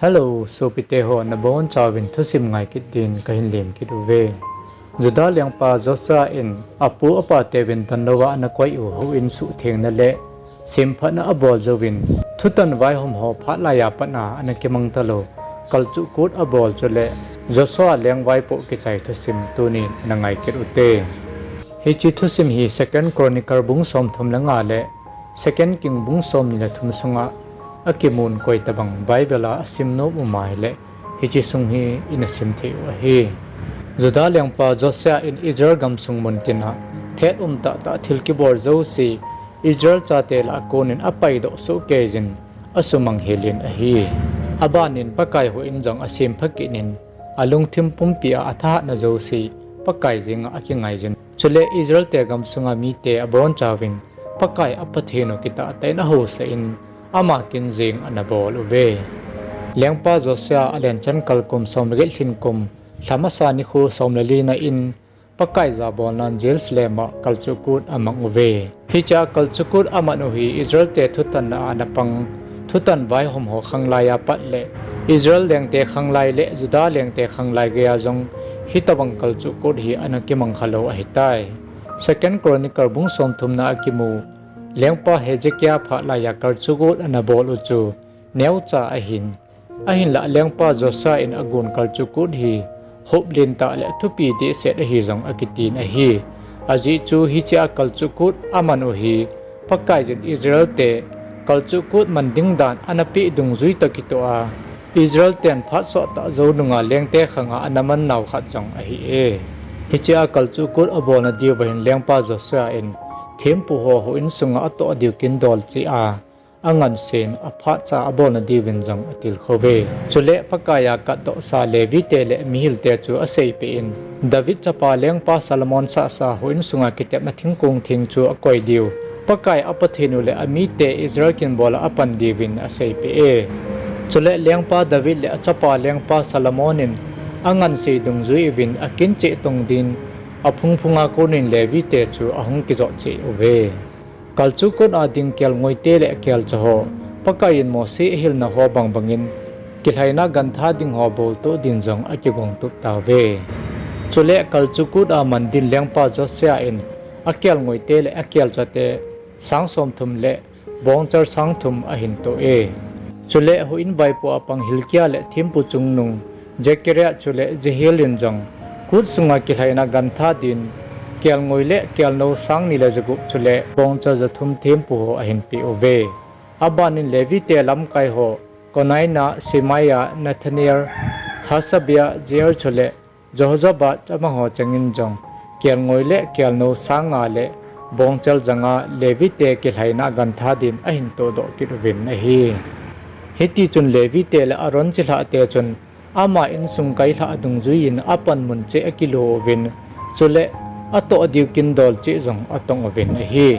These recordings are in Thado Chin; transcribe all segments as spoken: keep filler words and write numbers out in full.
Hello, sopite ho, nabonchauvin thusim ngai kit din kahin lem kit uve. Juda lengpa Josia in apu apateuvin donlouva ana koi u houin suhthengna le semphatna abol jouvin, thutan vaihom ho phat laiya pat a ana kimang talou kalchuh kut abol chule Josia lengvaipoh kichai thusim tunin ana ngai kit ute. Hiche thusim hi Second Chronicle bung somthum le nga le Second King bung somni le thum sunga akimun koi tobang Bible a asim nom um ahile, hiche sung hi ina sim thei u ahi. Juda lengpa Josia in Israel gamsung muntina thet um tahtah thil kibol jouse, Israel chate lah a konin apaidoh sohkeiyin asumang helin ahi. Abanin Pakai houin jong asempha kit in, alungthim pumpia athahatna jouse Pakai jenga akingaiyin, chule Israelte gamsunga mite abonchauvin Pakai a Pathen u kitahtah in ahousah in, ama kin jeng ana bol uve. Lengpa Josia alenchan kalkum som le get lhin kum, lha masa nikho som le lina in, Pakai jabolnan Jerusalem a kalchuh kut amang uve. Hichea kalchuh kut aman u hi Israelte thutanna a ana pang, thutan vaihom ho khanglaiya pat le Israel lengte khanglai le Juda lengte khanglai geiya jong hitobang kalchuh kut hi ana kimang khalou ahitai. Second Chronicle bung somthumna a kimu Lengpa Hezekiah phat laiya kalchuh kut ana bol u chu neocha ahin, ahinlah Lengpa Josia in agon kalchuh kut hi hoplen tah le thupi dehset ahi jong akitin ahi. Ajeh chu hichea kalchuh kut aman u hi Pakaiyin Israelte kalchuh kut man ding dan ana peh dungjui toh kitoh a, Israelten phat sottah jou nunga lengte khanga ana man nau khat jong ahi e. Hichea kalchuh kut abolna diuva hin Lengpa Josia in thempu ho houin sunga atoh diu kindol cheh a, angansen aphatcha abolna diuvin jong atilkhouve. Chule Pakaiya katdohsa Levite le mihilte chu aseipeh in, David chapa Lengpa Solomon sahsa houin sunga kitepna thingkong theng chu akoi diu, Pakai a Pathen u le amite Israel kinbola apan diuvin aseipeh e. Chule Lengpa David le achapa Lengpa Solomon in angansei dungjui uvin akin cheh tong din aphung phunga konin Levite chu ahung kijot cheh uve. Kalchuh kut a ding kelngoite le kelcha ho, Pakaiyin Mose ahilna ho bang bangin kilhaina gantha ding ho boltoh din jong akigong tup tauve. Chule kalchuh kut a man din Lengpa Josia in akelngoite le akelchate sang somthum le bongchal sang thum ahin toh e. Chule houin vaipo a pang Hilkiah le thempu chungnung Zechariah chule Jehiel in jong kut sunga kilhaina gantha din kelngoi le kelnou sang ni le jagup chule bongchal jathum thempu ho ahin peh uve. Abanin Levite lamkai ho Konaniah, Shemaiah, Nethanel, Hashabiah, Jeiel chule Jehozabad amaho chengin jong kelngoi le kelnou sang nga le bongchal ja nga Levite kilhaina gantha din ahin tohdoh kit uvin ahi. Hitichun Levite le Aaron chilhahte chun ama insung kailhah dungjuiyin apanmun cheh akiloh uvin, chule atoh diu kindol cheh jong atong uvin ahi.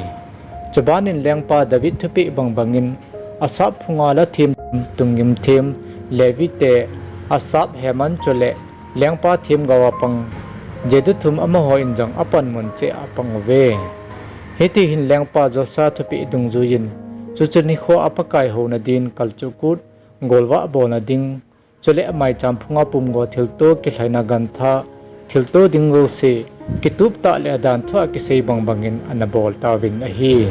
Chubanin Lengpa David thupeh bang bangin Asaph phunga la them, tunggim them Levite Asaph, Heman chule lengpa themgao a pang Jeduthun amaho in jong apanmun cheh a apang uve. Hiti hin Lengpa Josia thupeh dungjuiyin, chuche nikho a Pakai houna din kalchuh kut, golvah bolna ding, chule maicham phunga pumgo thilto kilhaina gantha, thilto ding jouse, kitup tah le adanthu a kisei bang bangin ana bol tauvin ahi.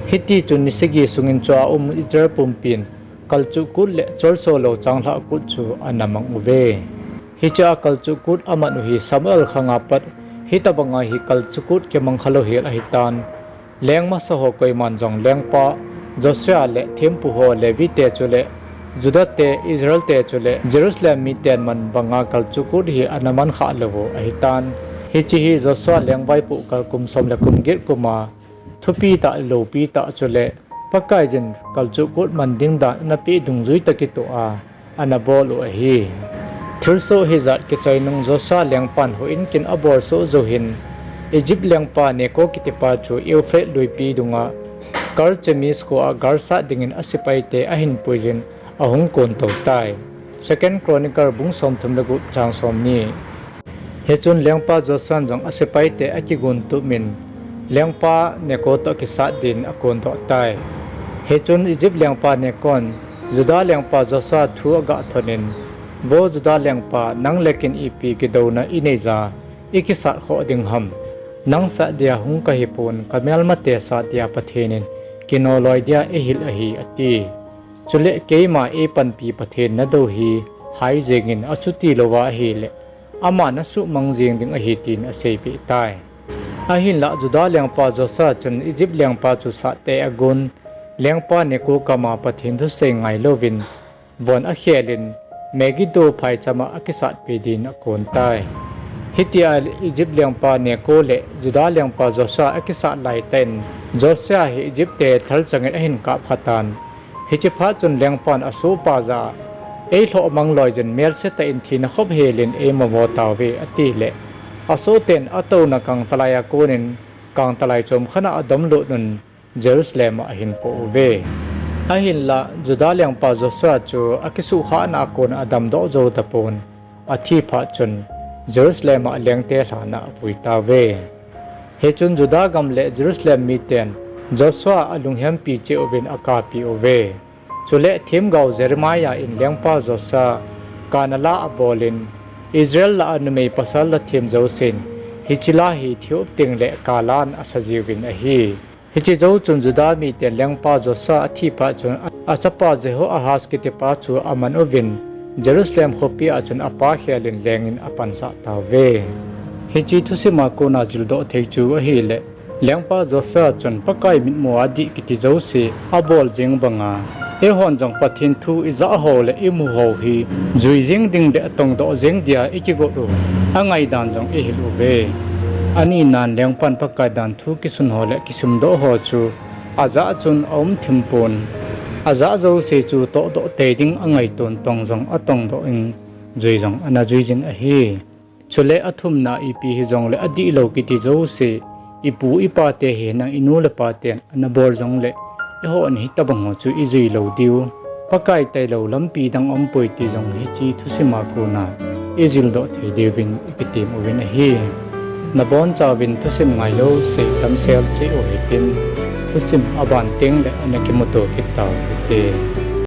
Hitichun ni sagi sungin chua um Israel pumpin kalchuh kut le cholso lou changlhah kut chu ana mang uve. Hichea kalchuh kut aman u hi Samuel khanga pat hitobanga hi kalchuh kut kimang khalou hel ahitan. Leng masa ho koiman jong lengpa Josia le thempu ho Levite chule Judate, Israelte chule Jerusalem miten man banga kalchuh kut hi ana man khah lou u ahitan. Hiche hi Josia lengvaipoh kal kum som le kum get kuma thupi tah, loupi tah chule Pakaiyin kalchuh kut man ding dan ana peh dungjui tah kitoh a ana bol u ahi. Thilsoh hijat kichai nung Josia lengpan houin kin abol soh jou hin, Egypt lengpa Necho kitipa chu Euphrates luipi dunga Karchemish khoa galsat dingin asepaite ahin puiyin ahung kontou tai. Second Chronicle bung somthum le gup chang somni. Hichun lengpa Josian jong asepaite akigon tup in, lengpa Necho toh kisat din akondoh tai. Hichun Egypt lengpa Nechon Juda lengpa Josia thu agah thonin, Vo Juda lengpa, nang le ken ipi kidouna inei ja, ikisat khoh ding ham? Nang sat dia hung kahipon, kamelmate sat dia Pathen in kinoloi dia eihil ahi, ati. Chule keima eipanpi Pathen nadou hi hai jengin, achuti louva ahile ama nasuhmang jeng ding ahi, tin aseipeh tai. Ahinlah Juda lengpa Josia chun Egypt lengpa chu sattah agon, lengpa Neko kama Pathen thusei ngailouvin von akhelin, Megiddo phaichama akisatpi din akon tai. Hitia Egypt lengpa Neko le Juda lengpa Josia akisat laitah in, Josia hi Egypt te thalchangin ahin kapkha tan. Hiche phat chun lengpan asohpa jah a, Eilhoh mang loijin melsetah in thina khop helin eimamo tauve, atile, asohten atouna kangtalai a konin, kangtalai chomkhat a adamlut un, Jerusalem a ahinpoh uve. Ahinla Juda lengpa Josia chu akisuhkhahna a kon adamdoh jou tapon, athi phat chun Jerusalem a lengte lhan a avui tauve. Hichun Juda gam le Jerusalem miten Josia alunghempi cheh uvin akapi uve. Chule themgao Jeremiah in lengpa Josia kana la abolin, Israel lah a numei pasal la them jousen hiche la hi thiup tengle kalan asajiuvin ahi. Hiche jou chun Juda miten lengpa Josia athi phat chun achapa Jehoahaz kitipa chu aman uvin, Jerusalem khopi a chun apa khelin lengin apansah tauve. Hiche thusima kona jildoh thei chu ahile, lengpa Josia chun Pakai mitmu a dih kiti jouse abol jeng banga, eihon jong Pathen thu ijah ho le imu ho hi jui jeng ding le atongdoh jeng dia ikigot u angaidan jong ihil uve. Aninan lengpan Pakai danthu kisun ho le kisumdoh ho chu ajah chun aum thim pon, ajah jouse chu tohdoh tei ding angaiton tong jong atongdoh in, jui jong ana juijin ahi. Chule athumna ipi hijongle adihlou kiti jouse, ipu ipate hinang inu le paten anabol jongle, eihon hitobang ho chu ijuilou diu, Pakai tailou lampi dang aumpoi ti jong hiche thusima kona ijildoh thei diuvin ikitem uvin ahi. Nabonchauvin thusim ngailou sei damsel cheh u hitin, thusim aban tengle ana kimuto kit tau hite.